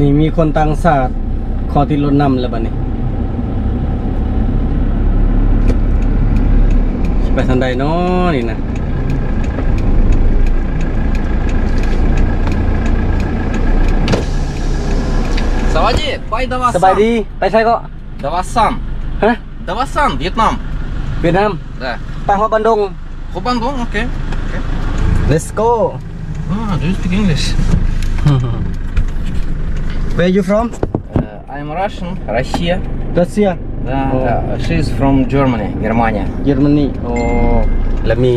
ນີ້ມີຄົນຕ່າງຊາດຂໍຕິດລົດນຳແລ້ວບັດນີ້ ຊິໄປທາງໃດນໍນີ້ນະ? ສະບາຍດີ ໄປດາວາ ສະບາຍດີ ໄປໃສເກາະ? ດາວາສາມ ຮະ? ດາວາສາມ ຫວຽດນາມ ຫວຽດນາມ ໄປຮອດບັນດົງ ຮອດບັນດົງ ໂອເຄ ໂອເຄ Let's go. Ah, do you speak English? Where you from? Uh, I'm Russian, Russia. Russia? Да, да. She is from Germany, Германия. Germany. ໂອ້ ແລ້ວມີ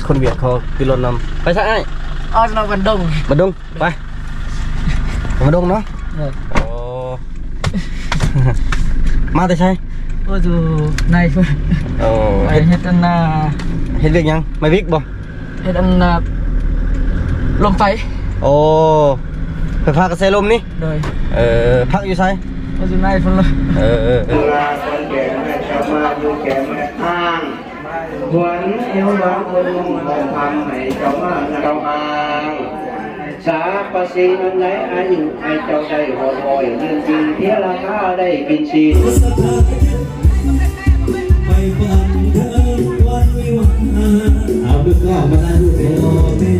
ຄົນຫວຽດເຂົາຂຶ້ນລົດນຳ ໄປຊະອ້າຍ? ອອກນອກບັນດົງ ບັນດົງ ໄປ ມາດົງເນາະ ເອີ ໂອ້ ມາແຕ່ໃສ? ໂອ້ ຢູ່ໃນພຸ້ນ ໂອ້ ໄປເຮັດອັນນາ ເຮັດວຽກຫຍັງ? ໄມ້ວິກບໍ່? ເຮັດອັນນາ ລົມໄຟ ໂອ້ ໄຟຟ້າກະແສລົມນີ້ ໂດຍ ເອີ ພັກຢູ່ໃສ? ໂອ້ ຢູ່ໃນພຸ້ນລະ ເອີ ເອີ ເອີ ລາຄົນແກ່ແມ່ຊາວມາຢູ່ແກ່ແມ່ທາງ ຄວນເອວວາງອົງຂອງຄຳໃຫ້ເຈົ້າມາເຈົ້າອ້າງ ສາປະສິ່ງອັນໃດອາຍຸໃຫ້ເຈົ້າໄດ້ຮອດຮ້ອຍເດືອນປີ ເພຍລາຄາໄດ້ເປັນສິນ ໄປຝັນເຖິງວັນວິວາ ເອົາດູກອງມາໃສ່ຮູບເດ້.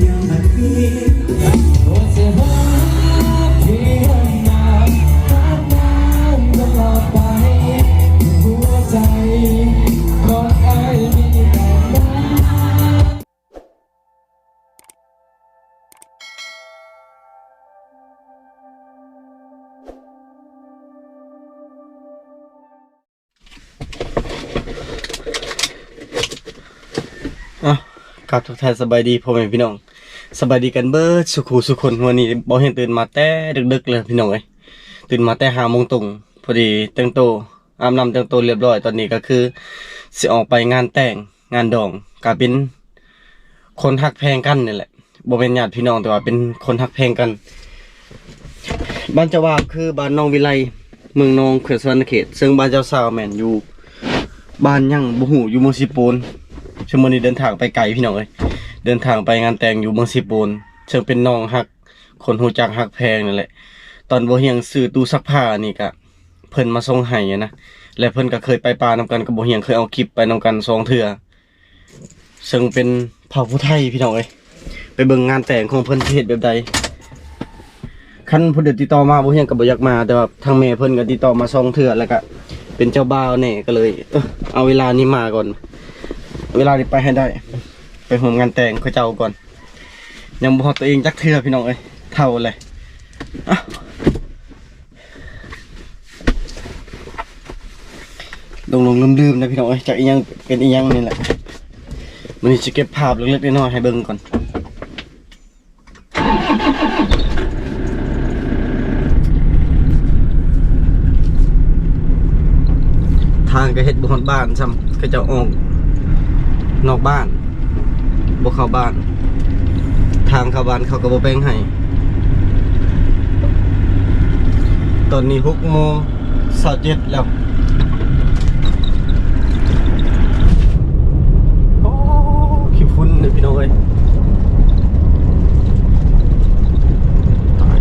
ເອົ້າ ກາບທັກທາຍສະບາຍດີພໍ່ແມ່ພີ່ນ້ອງ ສະບາຍດີກັນເບິດສູ່ຄູ່ສູ່ຄົນ. ມື້ນີ້ບໍ່ເຫັນຕື່ນມາແຕ່ດຶກໆເລີຍພີ່ນ້ອງເອີຍ ຕື່ນມາແຕ່ຫ້າໂມງຕົງ ພໍດີແຕ່ງໂຕ ອາບນ້ຳແຕ່ງໂຕລຽບຮ້ອຍ ຕອນນີ້ກໍຄືຊິອອກໄປງານແຕ່ງງານດອງ ກະເປັນຄົນຮັກແພງກັນນີ້ແຫຼະ ບໍ່ແມ່ນຍາດພີ່ນ້ອງ ແຕ່ວ່າເປັນຄົນຮັກແພງກັນ. ບ້ານເຈົ້າບ່າວຄືບ້ານໜອງວິໄລ ເມືອງນອງ ແຂວງສະຫວັນນະເຂດ ເຊິ່ງບ້ານເຈົ້າສາວແມ່ນຢູ່ບ້ານຫຍັງບໍ່ຮູ້ ຢູ່ເມືອງເຊໂປນ. ເຊິ່ງມື້ນີ້ເດີນທາງໄປໄກພີ່ນ້ອງເອີຍ ເດີນທາງໄປງານແຕ່ງຢູ່ເມືອງເຊໂປນ ເຊິ່ງເປັນນ້ອງຮັກ ຄົນຮູ້ຈັກຮັກແພງນັ້ນແຫຼະ. ຕອນບໍ່ຮຽງຊື້ຕູ້ຊັກຜ້ານີ້ກະ ເພິ່ນມາສົ່ງໃຫ້ນະ ແລະ ເພິ່ນກໍເຄີຍໄປປ່ານຳກັນກັບບໍ່ຮຽງ ເຄີຍເອົາຄລິບໄປນຳກັນສອງເທື່ອ ເຊິ່ງເປັນເຜົ່າຜູ້ໄທພີ່ນ້ອງເອີຍ. ໄປເບິ່ງງານແຕ່ງຂອງເພິ່ນຊິເຮັດແບບໃດ. ຄັນຜູ້ໃດຕິດຕໍ່ມາ ບໍ່ຮຽງກໍບໍ່ຢາກມາ ແຕ່ວ່າທາງແມ່ເພິ່ນກໍຕິດຕໍ່ມາສອງເທື່ອ ແລ້ວກໍເປັນເຈົ້າບ່າວແດ່ ກໍເລີຍ ເອີ ເອົາເວລານີ້ມາກ່ອນ ເວລານີ້ໄປໃຫ້ໄດ້ ໄປຮ່ວມງານແຕ່ງເຂົາເຈົ້າກ່ອນ. ຍັງບໍ່ຮອດຕົວເອງຈັກເທື່ອພີ່ນ້ອງເອີຍ ເຖົ້າແລ້ວ. ຫຼົງໆລືມໆນະພີ່ນ້ອງເອີຍ ຈັກອີ່ຫຍັງເປັນອີ່ຫຍັງນີ້ແຫຼະ. ມື້ນີ້ຊິເກັບພາບເລັກໆນ້ອຍໆໃຫ້ເບິ່ງກ່ອນ. ທາງກໍເຮັດບໍ່ຮອດບ້ານຊ້ຳ ເຂົາເຈົ້າອອກນອກບ້ານ ບໍ່ເຂົ້າບ້ານ ທາງເຂົ້າບ້ານເຂົາກໍບໍ່ແບ່ງໃຫ້. ຕອນນີ້ຫົກໂມງຊາວເຈັດແລ້ວ. ໂອ້ ຂີ້ຝຸ່ນເດ້ພີ່ນ້ອງເອີຍ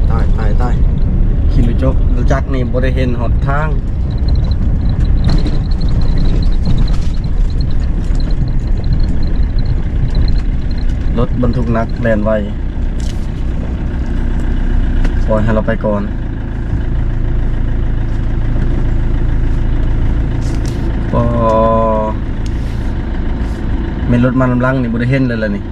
ຕາຍໆໆໆ. ຂີ່ລົດຈັກ ລົດຈັກນີ້ບໍ່ໄດ້ເຫັນຮອດທາງ ລົດບັນທຸກໜັກແລ່ນໄວ ປ່ອຍໃຫ້ລາວໄປກ່ອນ. ປໍ ແມ່ນລົດມານຳຫຼັງນີ້ບໍ່ໄດ້ເຫັນເລີຍລະນີ້.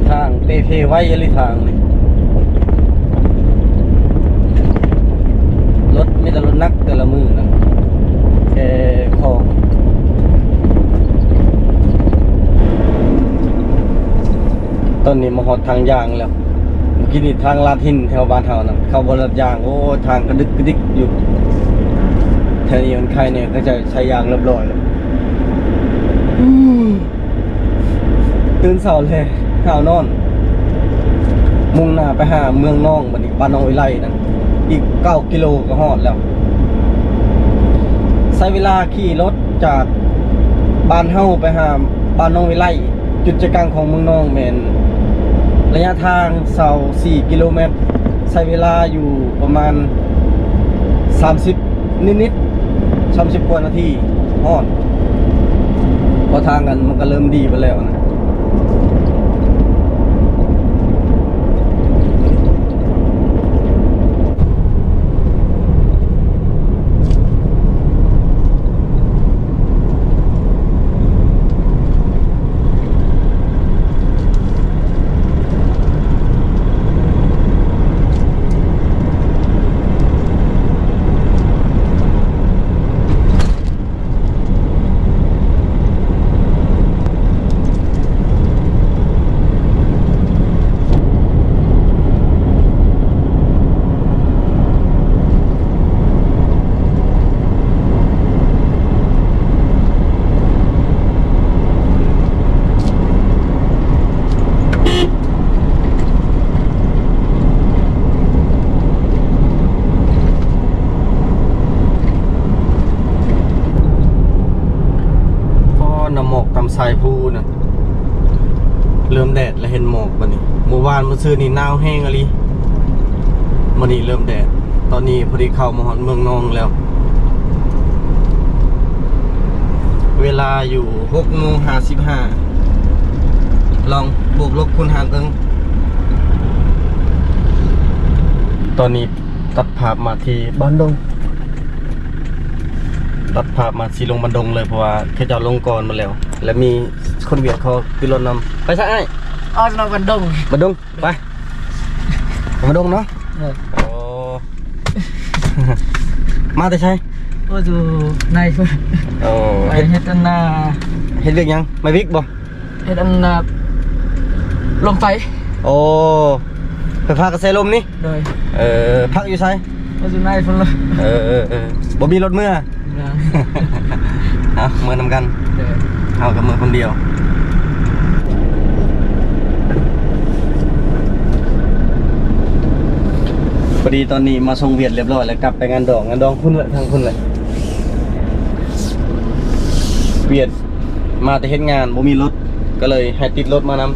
ທາງເປ່ເພໄວອີ່ຫຼີທາງນີ້ ລົດມີແຕ່ລົດໜັກແຕ່ລະມື້ນະ ແກ່ຂອງ. ຕອນນີ້ມາຮອດທາງຍ່າງແລ້ວ ເມື່ອກີ້ນີ້ທາງລາດຫີນແຖວບ້ານເຮົານະ ເຂົາບໍ່ລາດຍ່າງ ໂອ້ຍ ທາງກະດຶກກະດິກຢູ່. ແຖວນີ້ມັນໄຄແດ່ ເຂົາເຈົ້າໃຊ້ຍ່າງລຽບຮ້ອຍແລ້ວ. ຕື່ນເຊົ້າແລ້ວ ຫາວນອນ. ມຸ່ງໜ້າໄປຫາເມືອງນອງ ບັດນີ້ບ້ານໜອງວິໄລນັ້ນ ອີກເກົ້າກິໂລກໍຮອດແລ້ວ. ໃຊ້ເວລາຂີ່ລົດຈາກບ້ານເຮົາໄປຫາບ້ານໜອງວິໄລ ຈຸດໃຈກາງຂອງເມືອງນອງ ແມ່ນໄລຍະທາງຊາວສີ່ກິໂລແມັດ ໃຊ້ເວລາຢູ່ປະມານສາມສິບ ນິດໆ ສາມສິບກວ່ານາທີຮອດ. ເພາະທາງກັນມັນກໍເລີ່ມດີໄປແລ້ວນະ. ພໍນ້ຳໝອກຕາມສາຍພູນະ ເລີ່ມແດດແລ້ວ ເຫັນໝອກບັດນີ້. ມື້ວານມື້ຊືນນີ້ໜາວແຮງອີ່ຫຼີ ມື້ນີ້ເລີ່ມແດດ. ຕອນນີ້ພໍດີເຂົ້າມາຮອດເມືອງນອງແລ້ວ ເວລາຢູ່ຫົກໂມງຫ້າສິບຫ້າ ລອງບວກລົບຄູນຫານເບິ່ງ. ຕອນນີ້ຕັດພາບມາທີ່ບ້ານດົງ ຕັດພາບມາຊິລົງບ້ານດົງເລີຍ ເພາະວ່າເຂົາເຈົ້າລົງກ່ອນໝົດແລ້ວ ແລະມີຄົນຫວຽດເຂົາຂຶ້ນລົດນຳ. ໄປຊະອ້າຍ? ອອກນອກບ້ານດົງ. ບ້ານດົງ ໄປ ໄປບ້ານດົງເນາະ. ເອີ ໂອ້ ມາແຕ່ໃສ? ໂອ້ ຢູ່ໃນພຸ້ນ. ໂອ້ ໄປເຮັດອັນນ່າ ເຮັດວຽກຫຍັງ? ໄມ້ວິກບໍ່? ເຮັດອັນນ່າ ລົມໄຟ. ໂອ້ ໄຟຟ້າກະແສລົມນີ້? ໂດຍ. ເອີ ພັກຢູ່ໃສ? ຢູ່ໃນພຸ້ນລະ. ເອີ ເອີ ບໍ່ມີລົດເມືອ? ຍັງ. ເອົາ ເມືອນຳກັນ. ໂດຍ. ເຮົາກໍເມືອຄົນດຽວ. ພໍດີຕອນນີ້ມາສົ່ງຫວຽດຮຽບຮ້ອຍແລ້ວ ກັບໄປງານດອງ ງານດອງພຸ້ນແຫຼະ ທາງພຸ້ນແຫຼະ. ຫວຽດມາແຕ່ເຮັດງານ ບໍ່ມີລົດ ກໍເລີຍໃຫ້ຕິດລົດມານຳ.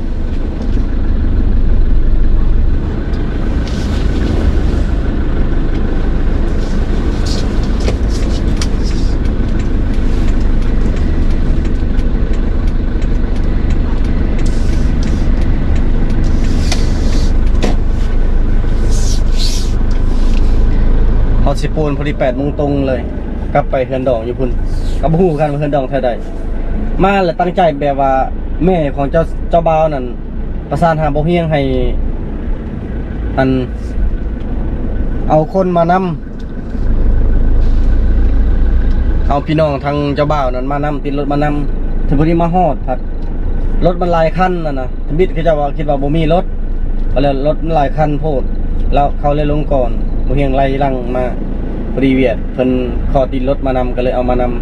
ຮອດເຊໂປນພໍດີແປດໂມງຕົງເລີຍ ກັບໄປເຮືອນດອງຢູ່ພຸ້ນ ກໍບໍ່ຮູ້ຄືກັນວ່າເຮືອນດອງແຖວໃດ. ມາແລ້ວຕັ້ງໃຈແບບວ່າແມ່ຂອງເຈົ້າ ເຈົ້າບ່າວນັ້ນປະສານຫາບໍ່ຮຽງໃຫ້ ອັນ ເອົາຄົນມານຳ ເອົາພີ່ນ້ອງທາງເຈົ້າບ່າວນັ້ນມານຳ ຕິດລົດມານຳ. ເຖິງພໍດີມາຮອດພັດ ລົດມັນຫຼາຍຄັນຫັ້ນນະ ທຳອິດເຂົາເຈົ້າວ່າຄິດວ່າບໍ່ມີລົດ ກໍເລີຍລົດມັນຫຼາຍຄັນໂພດ ແລ້ວເຂົາເລີຍລົງກ່ອນ ບໍ່ຮຽງໄລ່ຫຼັງມາ. ພໍດີຫວຽດເພິ່ນຂໍຕິດລົດມານຳ ກໍເລີຍເອົາມານຳ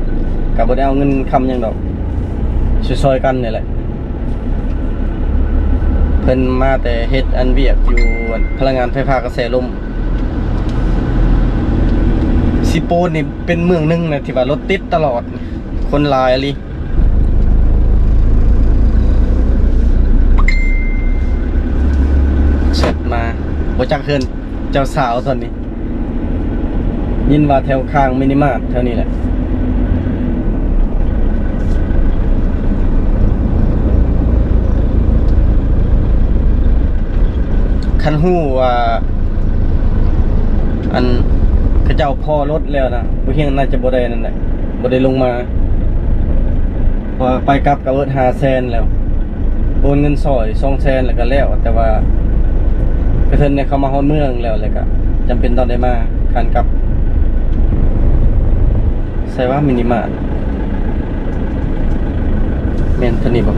ກໍບໍ່ໄດ້ເອົາເງິນຄຳຫຍັງດອກ ຊ່ອຍໆກັນນີ້ແຫຼະ. ເພິ່ນມາແຕ່ເຮັດອັນວຽກຢູ່ພະລັງງານໄຟຟ້າກະແສລົມ. ເຊໂປນນີ້ເປັນເມືອງໜຶ່ງນະ ທີ່ວ່າລົດຕິດຕະຫຼອດ ຄົນຫຼາຍອີ່ຫຼີ. ເສັດມາ ບໍ່ຈັກເຮືອນເຈົ້າສາວຕອນນີ້. ຍິນວ່າແຖວຂ້າງມິນິມາດແຖວນີ້ແຫຼະ. ຄັນຮູ້ວ່າ ອັນ ເຂົາເຈົ້າພໍລົດແລ້ວນະ ບໍ່ຮຽງໜ້າຈະບໍ່ໄດ້ນັ້ນແຫຼະ ບໍ່ໄດ້ລົງມາ. ເພາະວ່າໄປກັບກໍເບິດຫ້າແສນແລ້ວ ໂອນເງິນຊ່ອຍສອງແສນແລ້ວກໍແລ້ວ ແຕ່ວ່າກະເຖິນໄດ້ເຂົ້າມາຮອດເມືອງແລ້ວ ແລ້ວກໍຈຳເປັນຕ້ອງໄດ້ມາ ຄັນກັບ ໃສວ່າມິນິມາດ ແມ່ນເທົ່ານີ້ບໍ່?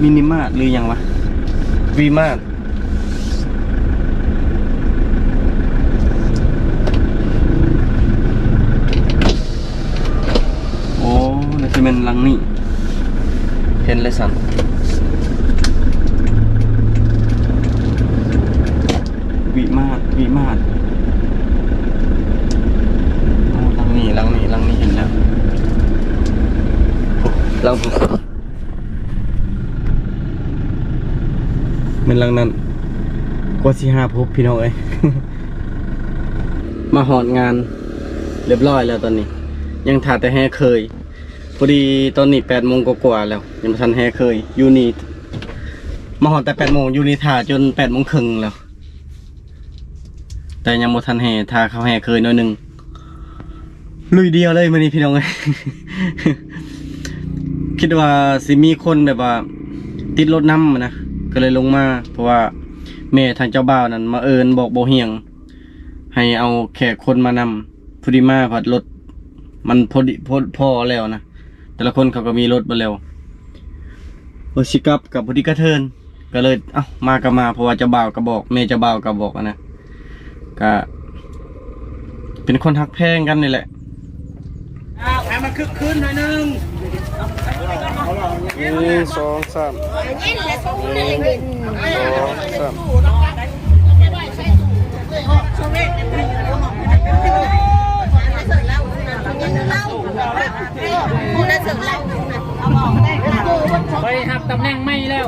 ມິນິມາດ ຫຼື ຫຍັງວະ? ວີມາດ. ຫຼັງນີ້ ເຫັນແລ້ວຊັ້ນ ວິມາດ ວິມາດ. ເອົາ ຫຼັງນີ້ ຫຼັງນີ້ ຫຼັງນີ້ເຫັນແລ້ວ ໂອ້ ຫຼັງ ແມ່ນຫຼັງນັ້ນ. ກວ່າຊິຫາພົບ ພີ່ນ້ອງເອີຍ. ມາຮອດງານຮຽບຮ້ອຍແລ້ວຕອນນີ້ ຍັງຖ້າແຕ່ແຮ່ເຄີຍ. ພໍດີຕອນນີ້ແປດໂມງກວ່າໆແລ້ວ ຍັງບໍ່ທັນແຮ່ເຄີຍ. ຢູ່ນີ້ມາຮອດແຕ່ແປດໂມງ ຢູ່ນີ້ຖ້າຈົນແປດໂມງເຄິ່ງແລ້ວ ແຕ່ຍັງບໍ່ທັນແຮ່. ຖ້າເຂົາແຮ່ເຄີຍໜ້ອຍໜຶ່ງ ລຸຍດຽວເລີຍມື້ນີ້ ພີ່ນ້ອງເອີຍ. ຄິດວ່າຊິມີຄົນແບບວ່າຕິດລົດນຳນະ ກໍເລີຍລົງມາ ເພາະວ່າແມ່ທາງເຈົ້າບ່າວນັ້ນມາເອີ້ນບອກບໍ່ຮຽງ ໃຫ້ເອົາແຂກຄົນມານຳ. ພໍດີມາພັດລົດມັນພໍດີ ພໍ ພໍແລ້ວນະ ແຕ່ລະຄົນເຂົາກໍມີລົດເບິດແລ້ວ. ວ່າຊິກັບກໍພໍດີກະເທີນ ກໍເລີຍ ເອົ້າ ມາກໍມາ ເພາະວ່າເຈົ້າບ່າວກໍບອກ ແມ່ເຈົ້າບ່າວກໍບອກນະ ກະເປັນຄົນຮັກແພງກັນນີ້ແຫຼະ. ອ້າວ ໃຫ້ມັນຄຶກຄື້ນໜ້ອຍໜຶ່ງ ໜຶ່ງ ສອງ ສາມ ໜຶ່ງ ສອງ ສາມ. ຂ້ອຍຮັບຕຳແໜ່ງໃໝ່ແລ້ວ.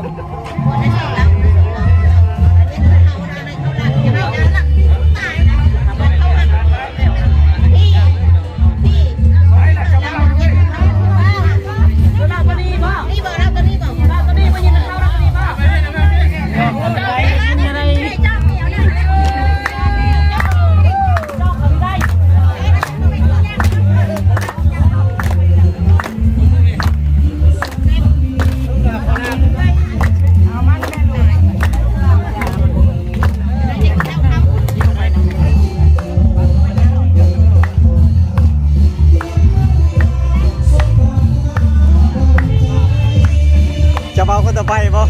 ຈະເວົ້າຄົນຕໍ່ໄປບໍ່?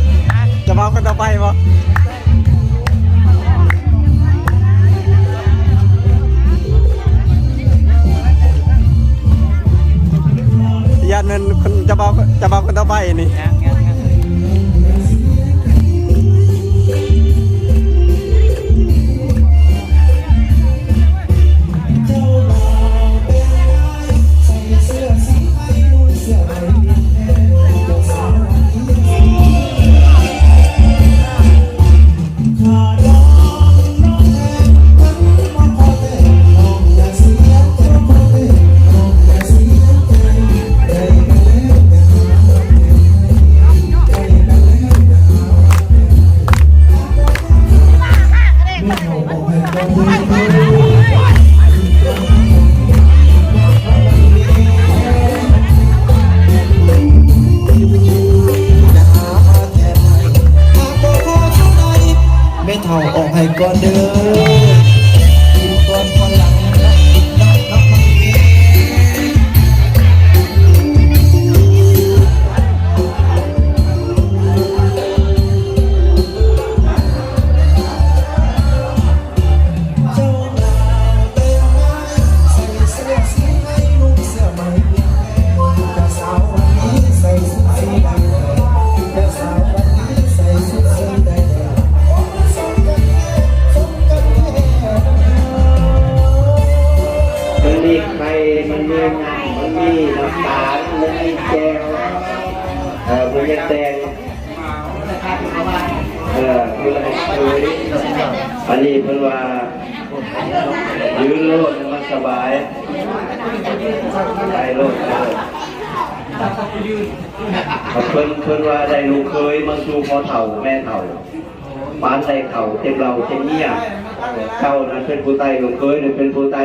ຈະເວົ້າຄົນຕໍ່ໄປບໍ່? ຢ້ານແມ່ນຄົນ ຈະເວົ້າ ຈະເວົ້າຄົນຕໍ່ໄປນີ້. ແມ່ເຖົ້າອອກໃຫ້ກ່ອນເດີ ກິນກ່ອນກ່ອນຫຼັງ. ມັນມີໄຂ່ ມັນມີ ມັນມີນ້ຳຕານ ມັນມີແຈ່ວ ເອີ ບໍ່ແມ່ນແຕ່ງ ເອີ ຢູ່ໃນເຄີຍ. ອັນນີ້ເພິ່ນວ່າ ຢືນໂລດ ມັນສະບາຍ ໄດ້ໂລດ ໄດ້ໂລດ. ເພິ່ນ ເພິ່ນວ່າໄດ້ລູກເຂີຍມາສູ່ພໍ່ເຖົ້າແມ່ເຖົ້າ ປານໄດ້ເຂົ້າເຕັມເຫຼົ້າເຕັມເມຍ. ເຈົ້ານັ້ນເປັນຜູ້ໃຕ້ ລູກເຂີຍນັ້ນເປັນຜູ້ໃຕ້.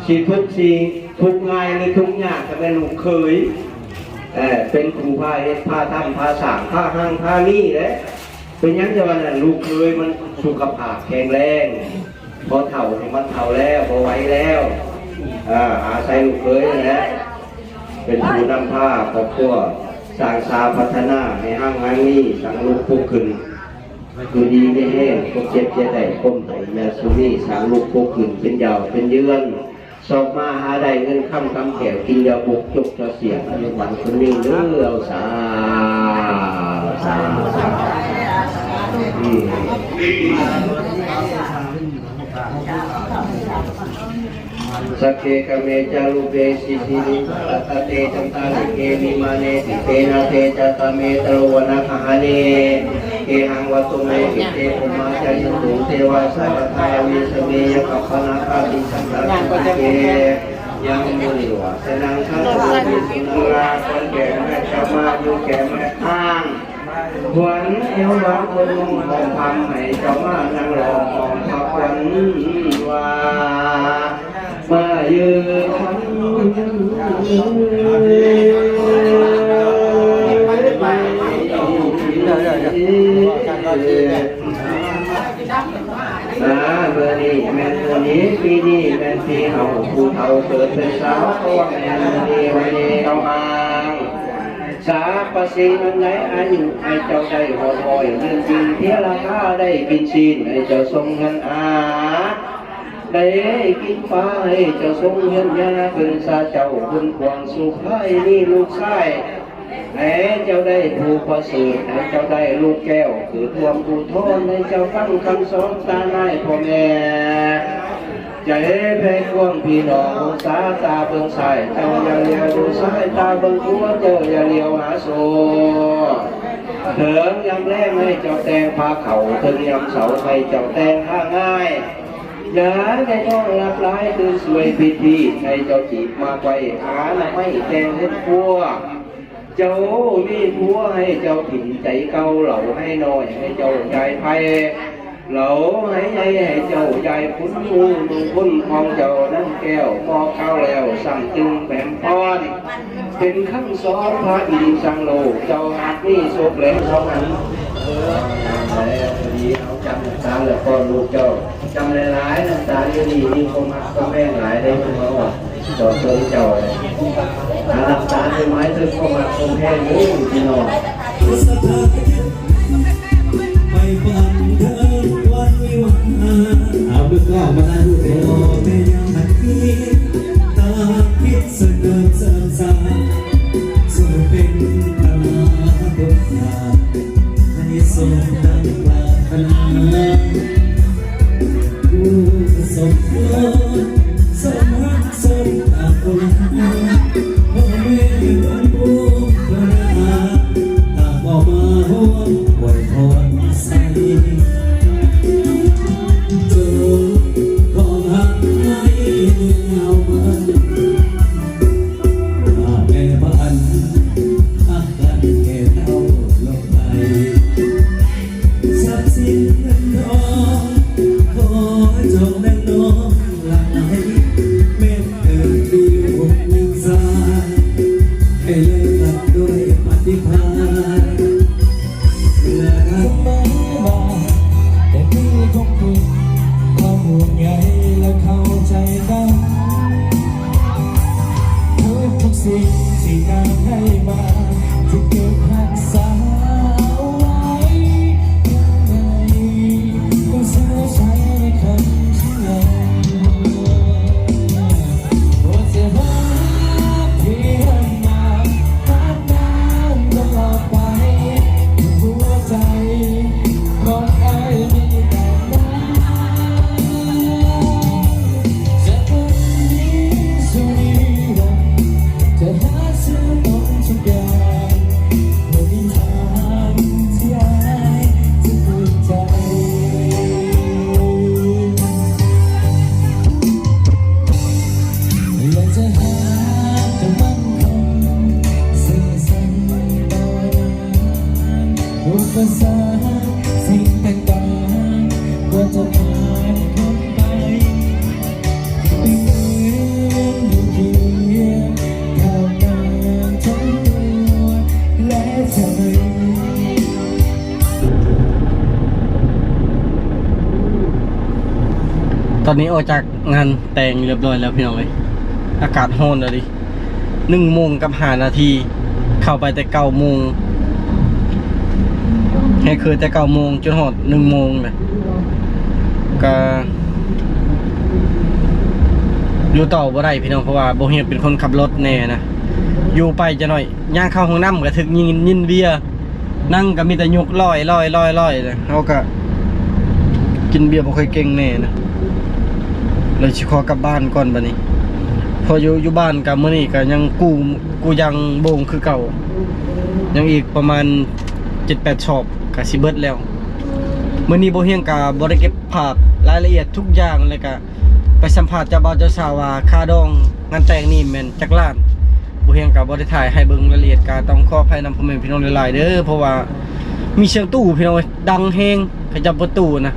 ຊິທຸກ ຊິທຸກງ່າຍ ຫຼື ທຸກຍາກ ກໍແມ່ນລູກເຂີຍ ເອີ ເປັນຜູ້ພາເຮັດ ພາທຳ ພາສ້າງ ພາຮັ່ງ ພາມີແຫຼະ. ເປັນຫຍັງຈະວ່ານັ້ນ? ລູກເຂີຍມັນສຸຂະພາບແຂງແຮງ, ພໍເຖົ້ານີ້ມັນເຖົ້າແລ້ວ ບໍ່ໄຫວແລ້ວ, ອາ ອາໄສລູກເຂີຍນັ້ນແຫຼະ ເປັນຜູ້ນຳພາຄອບຄົວ ສ້າງສາພັດທະນາໃຫ້ຮັ່ງໃຫ້ມີ, ສ້າງລູກປຸກຂຶ້ນ ຢູ່ດີມີແຮງ, ຄວາມເຈັບຢ່າໄດ້, ຄວາມໄຫຢ້ຢ່າສູ່ມີ, ສ້າງລູກປຸກຂຶ້ນເປັນຢາວເປັນເຍືອນ. ຊອກມາຫາໄດ້ເງິນຄຳກຳແກ້ວ ກິນຢາບົກຈົກຈະສຽງ ອາຍຸໝັ້ນຄົນຍືນເດີ ເອົາສາ ສາ ສາ ອືມ ສັກເກ ກະເມ ຈາລຸເປ ສິທິ ນິ ພະລະຕະເຕ ຈັນຕາລິເກ ວິມາເນ ດິເຕນະ ເຕຈະຕະເມ ຕະໂລ ວະນະຄະຫະເນ ເກຫັງ ວັດຕຸ ເມ ກິດເຕ ພູມາ ຈາຍັນຕຸ ເທວາ ສາກະທາ ອະວິສະເມ ຍັກຂະ ປະນາຄາ ຕິສະຕາ ເກ ຍັງມຸນີ ວາສະນັງ ທັງ ໂຕ ວິສຸນັງ ລາຄອນແກ່ແມ່ເຈົ້າ ມາຢູ່ແກ່ແມ່ທາງ ຂວັນແອວວາງຄົນນຸ່ງຂອງພຳ ໃຫ້ເຈົ້າມານັ່ງລ້ອມຂອງພະຂວັນວ່າ ມາເຢີນ ອາ ມື້ນີ້ແມ່ນມື້ນີ້ ປີນີ້ແມ່ນປີເຮົາ ຜູ້ເຖົ້າເກີດເປັນສາວ ກໍວ່າແມ່ນມື້ນີ້ວັນນີ້ເຮົາມາ ສາປະສິ່ງອັນໃດອາຍຸໃຫ້ເຈົ້າໄດ້ຮອດຮ້ອຍ ເລື່ອນຈິງເພລາຄາໄດ້ກິນຊີ້ນ ໃຫ້ເຈົ້າຊົງເຮືອນອາ ໄດ້ກິນປາ ໃຫ້ເຈົ້າຊົງເຮືອນຍາ ເປັນສາເຈົ້າບຸນກວ້າງສຸພາຍ ມີລູກຊາຍ ໃຫ້ເຈົ້າໄດ້ຜູ້ປະເສີດ ໃຫ້ເຈົ້າໄດ້ລູກແກ້ວ ເກີດຮ່ວມອຸທອນ ໃຫ້ເຈົ້າຟັງຄຳສອນຕານາຍພໍ່ແມ່ ໃຈແຜ່ກວ້າງພີ່ນ້ອງ ສາຕາເບິ່ງຊ້າຍ ເຈົ້າຢ່າຫຼຽວດູຊ້າຍ ຕາເບິ່ງຂວາ ເຈົ້າຢ່າຫຼຽວຫາໂຊ ເຖິງຍາມແລງໃຫ້ເຈົ້າແຕ່ງພາເຂົ້າ ເຖິງຍາມເຊົ້າໃຫ້ເຈົ້າແຕ່ງພາງ່າຍ ຢ່າໄດ້ນອນຫຼັບຫຼາຍ ຕື່ນສວຍຜິດທີ ໃຫ້ເຈົ້າຈີບມາໄກວ ຫາໜໍ່ໄມ້ແຕ່ງເຮືອນຄົວ ເຈົ້າມີຜົວໃຫ້ເຈົ້າຖິ້ມໃຈເກົ່າ ເຫຼົ້າໃຫ້ນ້ອຍໃຫ້ເຈົ້າຢາຍໄພ ເຫຼົ້າໃຫ້ໃຫຍ່ໃຫ້ເຈົ້າຢາຍຂຸນ ໜຸ່ງຄຸນຂອງເຈົ້ານາງແກ້ວ ເໝາະເຂົ້າແລ້ວຊ້ຳຈຶ່ງແຜມພອນ ເປັນຄຳສອນພະອິນສັງໂລກ ເຈົ້າຫາກມີໂຊກແລສອງອັນ ເອີ ແລ້ວພໍດີເຮົາຈຳນ້ຳຕາ ແລ້ວກໍລູກເຈົ້າ ຈຳຫຼາຍໆ ນ້ຳຕາຢູ່ນີ້ມີຄວາມຮັກຄວາມແພງຫຼາຍເດ້ ເຮົາຈອດເບິ່ງເຈົ້າ ອາ ນ້ຳຕານີ້ໝາຍເຖິງຄວາມຮັກຄວາມແພງເດ້ພີ່ນ້ອງ ໄປຝັນເຖິງວັນວິວາ ເອົາມືກ້ອງມາຖ່າຍຮູບເດ້ ພໍ່ແມ່ຍາມພັນປີ ຕາຄິດສະເກີດເສີນສາ ສູ່ເປັນຕາຕົກຍາ ໃຫ້ສົມດັ່ງປາດຖະໜາ ຜູ້ສົມຍົດສົມຮັກສົມປາດຖະໜາ ພໍ່ແມ່ເພິ່ນຜູ້ພາລະ ຕາມເອົາມາຮ່ວມອວຍພອນໃສ່ ຈົ່ງຄອງຮັກໃຫ້ຍືນຍາວເໝິດ ພາແມ່ພັນຮັກກັນແກ່ເທົ່າລົມ ໄປ ຊັບສິນເງິນທອງ ຂໍຈົ່ງແບ່ງນ້ອງຫຼາຍ ແມ່ນເກີດມີລູກຍິງຊາຍ ໃຫ້ເລີກກັນດ້ວຍປະຕິພານ ເມື່ອນັ້ນ ສະເໝີມາ ແຕ່ມີຄົງເປັນຄວາມຫ່ວງໃຍ ແລະ ເຂົ້າໃຈກັນ ທຸກໆສິ່ງທີ່ນາງໃຫ້ມາ ຈະເກັບຮັກສາເອົາໄວ້ ເພື່ອໃນຜູ້ສາວໃຊ້ໃນຄຳສັນຍາ ວ່າຈະຮັກທີ່ໃຫ້ມາ ຮັກນາງຕະຫຼອດໄປ ຫົວໃຈ ຂອງອ້າຍມີແຕ່ນາງ ຈະບໍ່ມີສຸນີວັນ ຈະຫາຊື້ໝົດທຸກຢ່າງ ບໍ່ມີທາງທີ່ອ້າຍຈະເປີດໃຈ ແລະ ຈະຫາກຈະໝັ້ນຄົງ ຊື່ສັດຕໍ່ນາງ ອຸປະສັກ ສິ່ງຕ່າງໆ ກໍຈະຜ່ານພົ້ນໄປ ເປັນເໜືອຢູ່ຄຽງຂ້າງນາງທັງຕົວ ແລະ ໃຈ. ຕອນນີ້ອອກຈາກງານແຕ່ງຮຽບຮ້ອຍແລ້ວພີ່ນ້ອງເອີຍ ອາກາດຮ້ອນອີ່ຫຼີ ໜຶ່ງໂມງກັບຫ້ານາທີ ເຂົ້າໄປແຕ່ເກົ້າໂມງ ແຮ່ຄືແຕ່ເກົ້າໂມງຈົນຮອດໜຶ່ງໂມງເລີຍ ກະ ຢູ່ຕໍ່ບໍ່ໄດ້ພີ່ນ້ອງ ເພາະວ່າບໍ່ຮຽນເປັນຄົນຂັບລົດແນ່ນະ. ຢູ່ໄປຈັກໜ້ອຍ ຍ່າງເຂົ້າຫ້ອງນ້ຳກໍຖືກຍິງຍິນເບຍ ນັ່ງກໍມີແຕ່ຍົກລອຍໆໆ ເຮົາກໍກິນເບຍບໍ່ຄ່ອຍເກັ່ງແນ່ນະ. ເລີຍຊິຂໍກັບບ້ານກ່ອນບັດນີ້ ເພາະຢູ່ ຢູ່ບ້ານກໍມື້ນີ້ກໍຍັງກູ້ ກູ້ຢ່າງໂບງຄືເກົ່າ ຍັງອີກປະມານເຈັດແປດສອບກໍຊິເບິດແລ້ວ. ມື້ນີ້ບໍ່ຮຽງກໍບໍ່ໄດ້ເກັບພາບລາຍລະອຽດທຸກຢ່າງ ແລ້ວກໍ ໄປສຳພາດເຈົ້າບ່າວເຈົ້າສາວວ່າຄ່າດອງງານແຕ່ງນີ້ແມ່ນຈັກລ້ານ. ບໍ່ຮຽງກໍບໍ່ໄດ້ຖ່າຍໃຫ້ເບິ່ງລາຍລະອຽດ ກໍຕ້ອງຂໍອະໄພນຳພໍ່ແມ່ພີ່ນ້ອງຫຼາຍໆເດີ ເພາະວ່າມີສຽງຕູ້ພີ່ນ້ອງເອີຍ ດັງແຮງ ເຂົາເຈົ້າເປີດຕູ້ນະ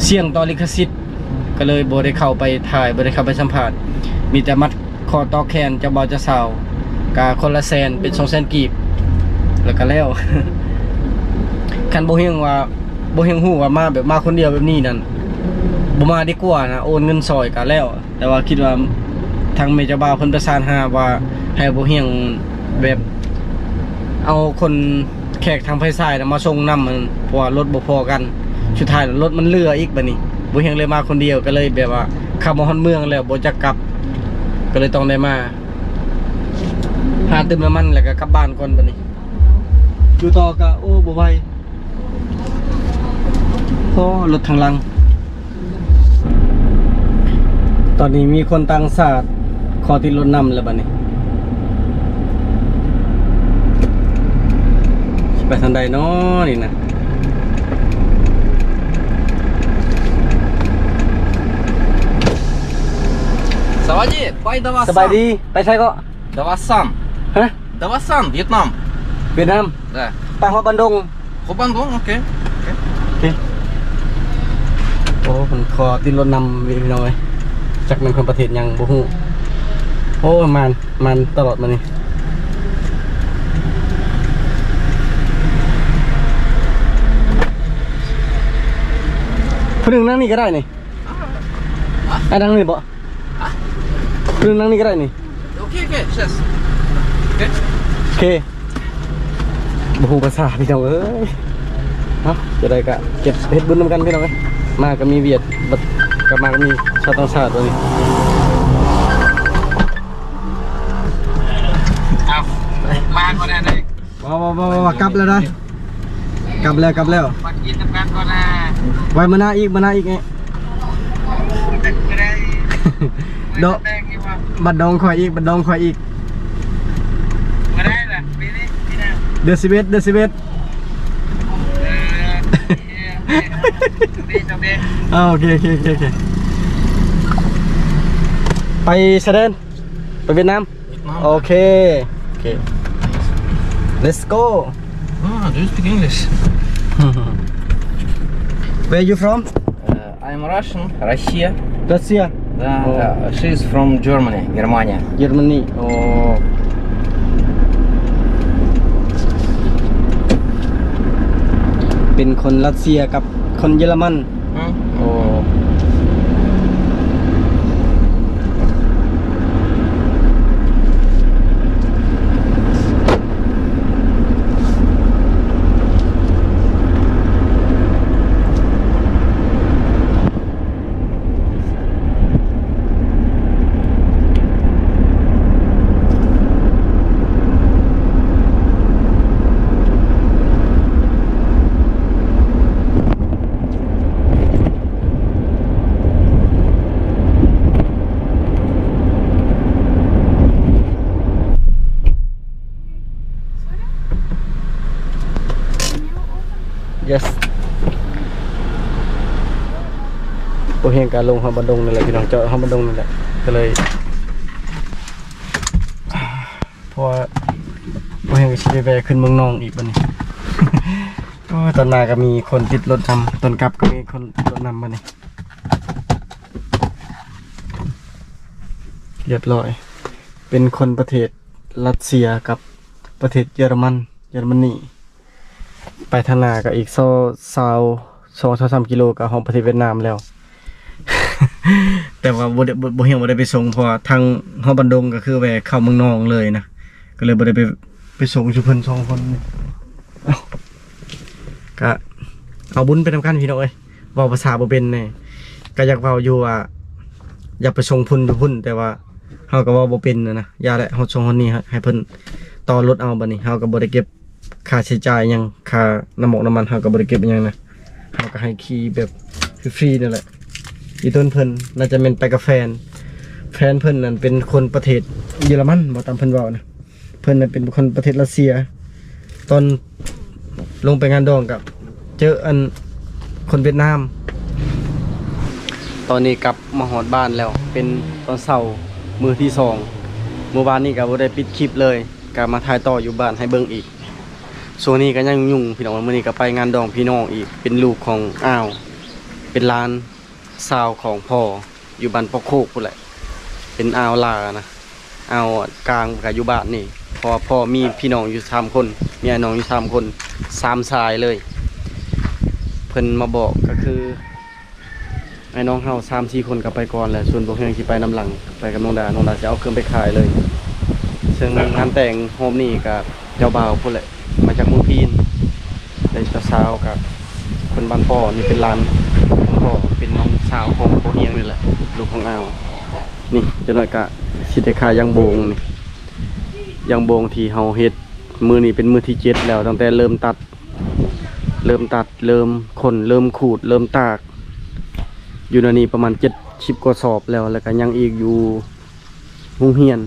ສ່ຽງຕໍ່ລິຂະສິດ ກໍເລີຍບໍ່ໄດ້ເຂົ້າໄປຖ່າຍ ບໍ່ໄດ້ເຂົ້າໄປສຳພາດ ມີແຕ່ມັດ ຂໍຕໍ່ແຂນເຈົ້າບ່າວເຈົ້າສາວ ກະຄົນລະແສນ ເປັນສອງແສນກີບ ແລ້ວກະແລ້ວ. ຄັນບໍ່ຮຽງວ່າ ບໍ່ຮຽງຮູ້ວ່າມາແບບ ມາຄົນດຽວແບບນີ້ນັ້ນ ບໍ່ມາດີກວ່ານະ ໂອນເງິນຊ່ອຍກະແລ້ວ. ແຕ່ວ່າຄິດວ່າທາງແມ່ເຈົ້າບ່າວເພິ່ນປະສານຫາວ່າ ໃຫ້ບໍ່ຮຽງແບບ ເອົາຄົນ ແຂກທາງໄພຊາຍນະມາສົ່ງນຳ ເພາະວ່າລົດບໍ່ພໍກັນ ສຸດທ້າຍລົດມັນເຫຼືອອີກ. ບັດນີ້ບໍ່ຮຽງເລີຍມາຄົນດຽວ ກໍເລີຍແບບວ່າຂັບມາຮອດເມືອງແລ້ວບໍ່ຈັກກັບ ກໍເລີຍຕ້ອງໄດ້ມາຫາເຕີມນ້ຳມັນ ແລ້ວກໍກັບບ້ານກ່ອນ. ບັດນີ້ຢູ່ຕໍ່ກໍ ໂອ້ ບໍ່ໄຫວ ໂອ້ ລົດທາງຫຼັງ. ຕອນນີ້ມີຄົນຕ່າງຊາດຂໍຕິດລົດນຳແລ້ວບັດນີ້ ຊິໄປທາງໃດນໍນີ້ນະ. ສະບາຍດີ ໄປດາວາ ສະບາຍດີ ໄປໃສເກາະ? ດາວາຊັນ ຮະ? ດາວາຊັນ ຫວຽດນາມ ຫວຽດນາມ ໄປຮອດບັນດົງ ໂຄບັນດົງ ໂອເຄ ໂອເຄ ໂອ້ ເພິ່ນຂໍຕິດລົດນຳ ພີ່ນ້ອງເອີຍ ຈັກແມ່ນຄົນປະເທດຫຍັງບໍ່ຮູ້. ໂອ້ ມານ ມານຕະຫຼອດມື້ນີ້ ຜູ້ໜຶ່ງນັ່ງນີ້ກໍໄດ້ນີ້ ອ່າ ອ່າ ນັ່ງນີ້ບໍ່? ຄືນັ່ງນີ້ກໍໄດ້ນີ້ ໂອເຄ ໂອເຄ ເຊສ ໂອເຄ ໂອເຄ ບໍ່ຮູ້ພາສາພີ່ນ້ອງເອີຍ ເນາະ ຈະໄດ້ກະເກັບເຮັດບຸນນຳກັນພີ່ນ້ອງເອີຍ ມາກໍມີຫວຽດ ບັດກັບມາກໍມີຊາວຕ່າງຊາດຕົວນີ້ ເອົາ ມາກໍໄດ້ເລີຍ ບໍ່ ບໍ່ ບໍ່ ບໍ່ ກັບແລ້ວນະ ກັບແລ້ວ ກັບແລ້ວ ມາກິນນຳກັນກ່ອນນະ ໄວ້ມື້ໜ້າອີກ ມື້ໜ້າອີກ ເອີ ບໍ່ໄດ້ ດອງ ບັດດອງຂ້ອຍອີກ ບັດດອງຂ້ອຍອີກ ບໍ່ໄດ້ລະ ປີນີ້ ປີໜ້າ ເດືອນສິບເອັດ ເດືອນສິບເອັດ ເອີ ເອີ ໂອເຄ ໂອເຄ ໂອເຄ ໄປຊາຍແດນ ໄປຫວຽດນາມ ຫວຽດນາມ ໂອເຄ ໂອເຄ let's go. Ah, do you speak English? Where you from? Uh, I'm Russian, Россия. Russia? Да, oh. Uh, she's from Germany, Германия. Germany. Oh. ເປັນຄົນຣັດເຊຍກັບຄົນເຢຍລະມັນ. ອືມ ໂອ້. Yes. ບໍ່ຮຽງກະລົງຮອດບັນດົງນີ້ແຫຼະພີ່ນ້ອງ ຈອດຮອດບັນດົງນີ້ແຫຼະ ກໍເລີຍ ເພາະວ່າບໍ່ຮຽງກໍຊິໄປແວ່ຂຶ້ນເມືອງນອງອີກບັດນີ້. ໂອ້ຍ ຕອນມາກໍມີຄົນຕິດລົດນຳ ຕອນກັບກໍມີຄົນຕິດລົດນຳບັດນີ້ ຮຽບຮ້ອຍ ເປັນຄົນປະເທດຣັດເຊຍກັບປະເທດເຢຍລະມັນ ເຢຍລະມະນີ ໄປທາງໜ້າກໍອີກຊາວ ຊາວສອງ ຊາວສາມກິໂລກໍຮອດປະເທດຫວຽດນາມແລ້ວ ແຕ່ວ່າບໍ່ໄດ້ ບໍ່ ບໍ່ຮຽງບໍ່ໄດ້ໄປສົ່ງ ເພາະວ່າທາງຮອດບັນດົງກໍຄືແວ່ເຂົ້າເມືອງນອງເລີຍນະ ກໍເລີຍບໍ່ໄດ້ໄປ ໄປສົ່ງຢູ່ເພິ່ນສອງຄົນນີ້ ເອົ້າ ກະເອົາບຸນໄປນຳກັນພີ່ນ້ອງເອີຍ ເວົ້າພາສາບໍ່ເປັນແນ່ ກະຢາກເວົ້າຢູ່ວ່າ ຢາກໄປສົ່ງພຸ້ນຢູ່ພຸ້ນ ແຕ່ວ່າເຮົາກໍເວົ້າບໍ່ເປັນນະ ຢ່າແຫຼະ ຮອດຊ່ວງຮອດນີ້ໃຫ້ເພິ່ນຕໍ່ລົດເອົາ. ບັດນີ້ເຮົາກໍບໍ່ໄດ້ເກັບຄ່າໃຊ້ຈ່າຍຫຍັງ ຄ່ານ້ຳມັນ ນ້ຳມັນເຮົາກໍບໍ່ໄດ້ເກັບຫຍັງນະ ເຮົາກໍໃຫ້ຂີ່ແບບຟຣີໆນັ້ນແຫຼະ. ອີຕົນເພິ່ນໜ້າຈະແມ່ນໄປກັບແຟນ ແຟນເພິ່ນນັ້ນເປັນຄົນປະເທດເຢຍລະມັນ ບໍ່ຕາມເພິ່ນເວົ້ານະ. ເພິ່ນນະເປັນຄົນປະເທດຣັດເຊຍ ຕອນລົງໄປງານດອງກະເຈີອັນຄົນຫວຽດນາມ. ຕອນນີ້ກັບມາຮອດບ້ານແລ້ວ ເປັນຕອນເຊົ້າມື້ທີສອງ. ມື້ວານນີ້ກະບໍ່ໄດ້ປິດຄລິບເລີຍ ກະມາຖ່າຍຕໍ່ຢູ່ບ້ານໃຫ້ເບິ່ງອີກ. ຊ່ວງນີ້ກະຍັງຫຍຸ້ງພີ່ນ້ອງ ມື້ນີ້ກະໄປງານດອງພີ່ນ້ອງອີກ ເປັນລູກຂອງອ້າວ ເປັນຫຼານ ສາວຂອງພໍ່ຢູ່ບ້ານປອກໂຄກພຸ້ນແຫຼະ ເປັນອ່າວຫຼ້ານະ ອ່າວກາງກະຢູ່ບ້ານນີ້ ເພາະວ່າພໍ່ມີພີ່ນ້ອງຢູ່ສາມຄົນ ມີອ້າຍນ້ອງຢູ່ສາມຄົນ ສາມສາຍເລີຍ. ເພິ່ນມາບອກກະຄືອ້າຍນ້ອງເຮົາສາມສີ່ຄົນກະໄປກ່ອນແລ້ວ ສ່ວນພວກເຮົາຊິໄປນຳຫຼັງ ໄປກັບນ້ອງດາ ນ້ອງດາຊິເອົາເຄື່ອງໄປຂາຍເລີຍ. ເຊິ່ງງານແຕ່ງຮອບນີ້ກະເຈົ້າບ່າວພຸ້ນແຫຼະ ມາຈາກເມືອງພີນ ແລະເຈົ້າສາວກະຄົນບ້ານປ້ອ ນີ້ເປັນຫຼານຂອງພໍ່ ເປັນນ້ອງສາວຂອງພໍ່ຮຽງນີ້ແຫຼະ ລູກຂອງອາວ. ນີ້ຈັກໜ້ອຍກະຊິໄດ້ຄາຢາງໂບງນີ້ ຢາງໂບງທີ່ເຮົາເຮັດ ມື້ນີ້ເປັນມື້ທີເຈັດແລ້ວ ຕັ້ງແຕ່ເລີ່ມຕັດ ເລີ່ມຕັດ ເລີ່ມຂົນ ເລີ່ມຂູດ ເລີ່ມຕາກ ຢູ່ໃນນີ້ປະມານເຈັດສິບກວ່າສອບແລ້ວ ແລ້ວກະຍັງອີກຢູ່ໂຮງຮຽນ.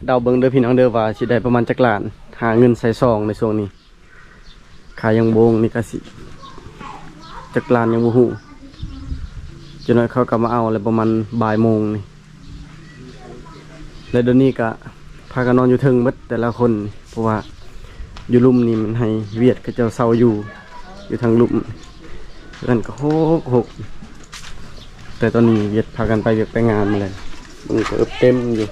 ເດົາເບິ່ງເດີພີ່ນ້ອງເດີ ວ່າຊິໄດ້ປະມານຈັກລ້ານ ຫາເງິນໃສ່ຊອງໃນຊ່ວງນີ້. ຂາຢາງໂບງນີ້ກະຊິຈັກລ້ານຍັງບໍ່ຮູ້ ຈັກໜ້ອຍເຂົາກະມາເອົາແລ້ວ ປະມານບ່າຍໂມງນີ້. ແລະດຽວນີ້ກະພາກັນນອນຢູ່ເທິງເບິດແຕ່ລະຄົນ ເພາະວ່າຢູ່ລຸ່ມນີ້ມັນໃຫ້ຫວຽດເຂົາເຈົ້າເຊົ່າຢູ່ ຢູ່ທາງລຸ່ມ ເຮືອນກະຮົກໆ ແຕ່ຕອນນີ້ຫວຽດພາກັນໄປວຽກໄປງານໝົດແລ້ວ ເບິ່ງກະເອີບເຕັມຢູ່.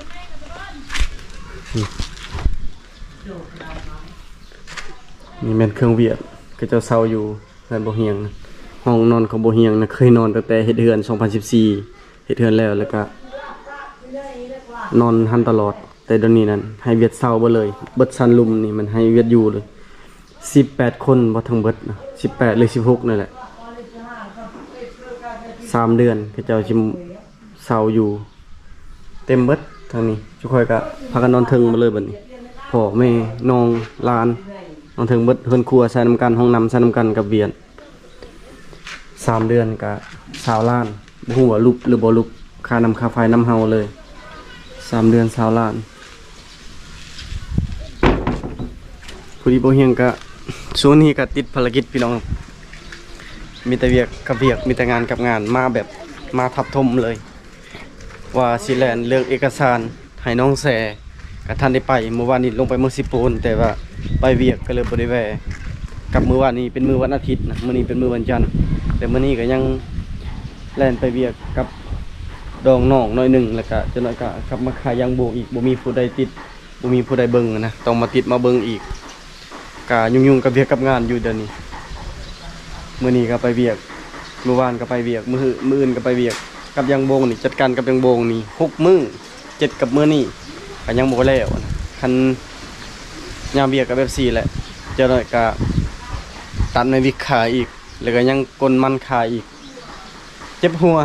ນີ້ແມ່ນເຄື່ອງຫວຽດ ເຂົາເຈົ້າເຊົ່າຢູ່ເຮືອນບໍ່ຮຽງນະ. ຫ້ອງນອນຂອງບໍ່ຮຽງນະ ເຄີຍນອນຕັ້ງແຕ່ເຮັດເຮືອນສອງພັນສິບສີ່ ເຮັດເຮືອນແລ້ວ ແລ້ວກະນອນຫັ້ນຕະຫຼອດ ແຕ່ດຽວນີ້ນັ້ນໃຫ້ຫວຽດເຊົ່າເບິດເລີຍ ເບິດຊັ້ນລຸ່ມນີ້ມັນໃຫ້ຫວຽດຢູ່ເລີຍ. ສິບແປດຄົນບໍ່ທັງເບິດນະ ສິບແປດຫຼືສິບຫົກນັ້ນແຫຼະ. ສາມເດືອນເຂົາເຈົ້າຊິ ເຊົ່າຢູ່ເຕັມເບິດທາງນີ້ ຈຸຂ້ອຍກະພາກັນນອນເທິງໝົດເລີຍບັດນີ້ ພໍ່ແມ່ນ້ອງຫຼານນອນເທິງເບິດ ເຮືອນຄົວໃຊ້ນຳກັນ ຫ້ອງນ້ຳໃຊ້ນຳກັນກັບຫວຽດ. ສາມເດືອນກະຊາວລ້ານ ບໍ່ຮູ້ວ່າຫຼຸບຫຼືບໍ່ຫຼຸບ ຄ່ານ້ຳຄ່າໄຟນຳເຮົາເລີຍ ສາມເດືອນຊາວລ້ານ. ຜູ້ທີ່ບໍ່ຮຽງກະ ຊ່ວງນີ້ກະຕິດພາລະກິດພີ່ນ້ອງ ມີແຕ່ວຽກກັບວຽກ ມີແຕ່ງານກັບງານ ມາແບບມາທັບຖົມເລີຍ ວ່າຊິແລ່ນເລື່ອງເອກະສານໃຫ້ນ້ອງແຊ ກະທັນໄດ້ໄປ. ມື້ວານນີ້ລົງໄປເມືອງເຊໂປນ ແຕ່ວ່າໄປວຽກກະເລີຍບໍ່ໄດ້ແວ່ ກັບມື້ວານນີ້ເປັນມື້ວັນອາທິດນະ ມື້ນີ້ເປັນມື້ວັນຈັນ ແຕ່ມື້ນີ້ກະຍັງແລ່ນໄປວຽກກັບດອງນ້ອງໜ້ອຍໜຶ່ງ ແລ້ວກະຈັກໜ້ອຍກະກັບມາຂາຢາງໂບງອີກ ບໍ່ມີຜູ້ໃດຕິດ ບໍ່ມີຜູ້ໃດເບິ່ງນະ ຕ້ອງມາຕິດມາເບິ່ງອີກ. ກະຫຍຸ້ງໆກັບວຽກກັບງານຢູ່ດຽວນີ້ ມື້ນີ້ກະໄປວຽກ ມື້ວານກະໄປວຽກ ມື້ ມື້ອື່ນກະໄປວຽກ ກັບຢາງໂບງນີ້ ຈັດການກັບຢາງໂບງນີ້ຫົກມື້ ເຈັດກັບມື້ນີ້ກະຍັງບໍ່ແລ້ວນະ. ຄັນຍາມວຽກກະແບບຊີ້ແຫຼະ ຈັກໜ້ອຍກະຕັດໄມ້ວິກຂາຍອີກ ແລ້ວກະຍັງກົນມັນຂາຍອີກ ເຈັບຫົວ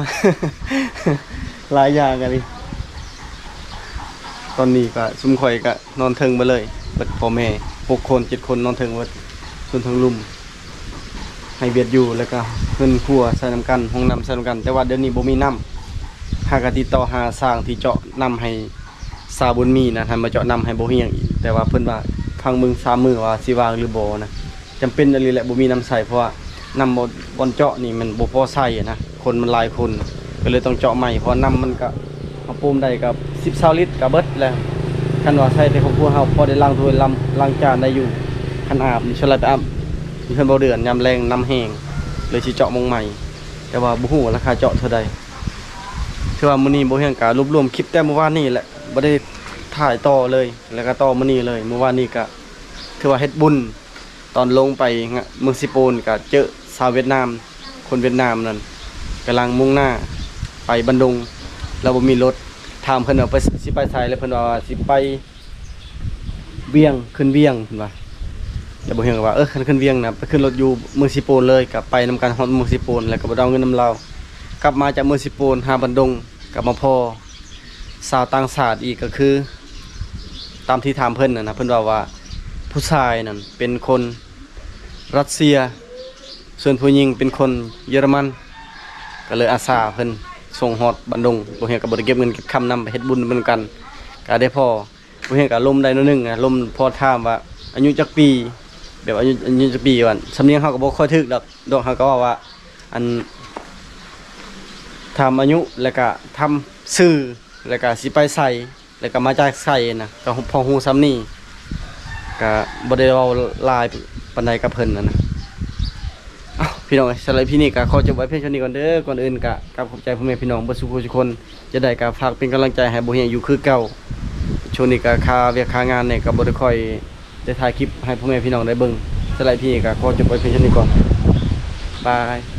ຫຼາຍຢ່າງອີ່ຫຼີ. ຕອນນີ້ກະຊຸມຂ້ອຍກະນອນເທິງເບິດເລີຍ ເບິດພໍ່ແມ່ຫົກຄົນເຈັດຄົນນອນເທິງເບິດ ສ່ວນທາງລຸ່ມໃຫ້ຫວຽດຢູ່ ແລ້ວກະເຮືອນຄົວໃຊ້ນຳກັນ ຫ້ອງນ້ຳໃຊ້ນຳກັນ ແຕ່ວ່າດຽວນີ້ບໍ່ມີນ້ຳ. ຫາກະຕິດຕໍ່ຫາຊ່າງທີ່ເຈາະນ້ຳໃຫ້ ຊາວບຸນມີນະ ໃຫ້ມາເຈາະນ້ຳໃຫ້ບໍ່ຮຽງອີກ ແຕ່ວ່າເພິ່ນວ່າຟັງເບິ່ງສາມມື້ວ່າຊິວ່າງຫຼືບໍ່ນະ ຈຳເປັນອີ່ຫຼີແຫຼະ ບໍ່ມີນ້ຳໃຊ້ ເພາະວ່ານ້ຳບ່ອນ ບ່ອນເຈາະນີ້ມັນບໍ່ພໍໃຊ້ນະ ຄົນມັນຫຼາຍຄົນ ກະເລີຍຕ້ອງເຈາະໃໝ່ ເພາະວ່ານ້ຳມັນກະ ເຮົາປູມໄດ້ກະສິບຊາວລິດກະເບິດແລ້ວ. ຄັນວ່າໃຊ້ແຕ່ຂອງພວກເຮົາພໍໄດ້ລ້າງຖ້ວຍລ້າງ ລ້າງຈານໄດ້ຢູ່ ຄັນອາບນີ້ສ່ວນຫຼາຍໄປອາບຢູ່ເຮືອນເບົາເດືອນ ຍາມແລງນ້ຳແຫ້ງ ເລີຍຊິເຈາະໝ່ອງໃໝ່ ແຕ່ວ່າບໍ່ຮູ້ວ່າລາຄາເຈາະເທົ່າໃດ. ຖືວ່າມື້ນີ້ບໍ່ຮຽງກະລວບລວມຄລິບແຕ່ມື້ວານນີ້ແຫຼະ ບໍ່ໄດ້ຖ່າຍຕໍ່ເລີຍ ແລ້ວກະຕໍ່ມື້ນີ້ເລີຍ. ມື້ວານນີ້ກະຖືວ່າເຮັດບຸນ ຕອນລົງໄປເມືອງເຊໂປນກະເຈີຊາວຫວຽດນາມ ຄົນຫວຽດນາມນັ້ນກຳລັງມຸ່ງໜ້າໄປບັນດົງ ແລ້ວບໍ່ມີລົດ ຖາມເພິ່ນວ່າໄປ ຊິໄປໃສ ແລ້ວເພິ່ນວ່າຊິໄປວຽງ ຂຶ້ນວຽງເພິ່ນວ່າ. ແລ້ວບໍ່ຮຽງກະວ່າ ເອີ ຄັນຂຶ້ນວຽງນະ ໄປຂຶ້ນລົດຢູ່ເມືອງເຊໂປນເລີຍ ກະໄປນຳກັນຮອດເມືອງເຊໂປນ ແລ້ວກະບໍ່ໄດ້ເອົາເງິນນຳລາວ. ກັບມາຈາກເມືອງເຊໂປນຫາບັນດົງ ກັບມາພໍ້ຊາວຕ່າງຊາດອີກ ກໍຄືຕາມທີ່ຖາມເພິ່ນນັ້ນນະ ເພິ່ນເວົ້າວ່າຜູ້ຊາຍນັ້ນເປັນຄົນຣັດເຊຍ ສ່ວນຜູ້ຍິງເປັນຄົນເຢຍລະມັນ ກໍເລີຍອາສາເພິ່ນສົ່ງຮອດບັນດົງ. ບໍ່ເຮັດກໍບໍ່ໄດ້ເກັບເງິນເກັບຄຳນຳ ໄປເຮັດບຸນນຳກັນ ກໍໄດ້ພໍ້. ຜູ້ເຮັດກໍລົມໄດ້ໜ້ອຍໜຶ່ງ ອາລົມພໍຖາມວ່າອາຍຸຈັກປີ ແບບອາຍຸ ອາຍຸຈັກປີວ່າ ສຳນຽງເຮົາກໍບໍ່ຄ່ອຍຖືກດອກ ດອກເຮົາກໍເວົ້າວ່າ ອັນ ຖາມອາຍຸ ແລ້ວກໍຖາມຊື່ ແລ້ວກໍຊິໄປໃສ ແລ້ວກໍມາຈາກໃສນະ ກໍພໍຮູ້ສ່ຳນີ້ ກໍບໍ່ໄດ້ເວົ້າຫຼາຍປານໃດກັບເພິ່ນຫັ້ນນະ. ເອົ້າ ພີ່ນ້ອງເອີຍ ສຳລັບ EP ນີ້ກໍຂໍຈົບໄວ້ພຽງເທົ່ານີ້ກ່ອນເດີ. ກ່ອນອື່ນກໍກາບຂອບໃຈພໍ່ແມ່ພີ່ນ້ອງເບິດສູ່ຜູ້ສູ່ຄົນ ຈະໄດ້ກໍຝາກເປັນກຳລັງໃຈໃຫ້ບໍ່ຮຽງຢູ່ຄືເກົ່າ. ຊ່ວງນີ້ກໍຄາວຽກຄາງານນີ້ກໍບໍ່ໄດ້ຄ່ອຍໄດ້ຖ່າຍຄລິບໃຫ້ພໍ່ແມ່ພີ່ນ້ອງໄດ້ເບິ່ງ. ສຳລັບ EP ນີ້ກໍຂໍຈົບໄວ້ພຽງເທົ່ານີ້ກ່ອນ. ບາຍ.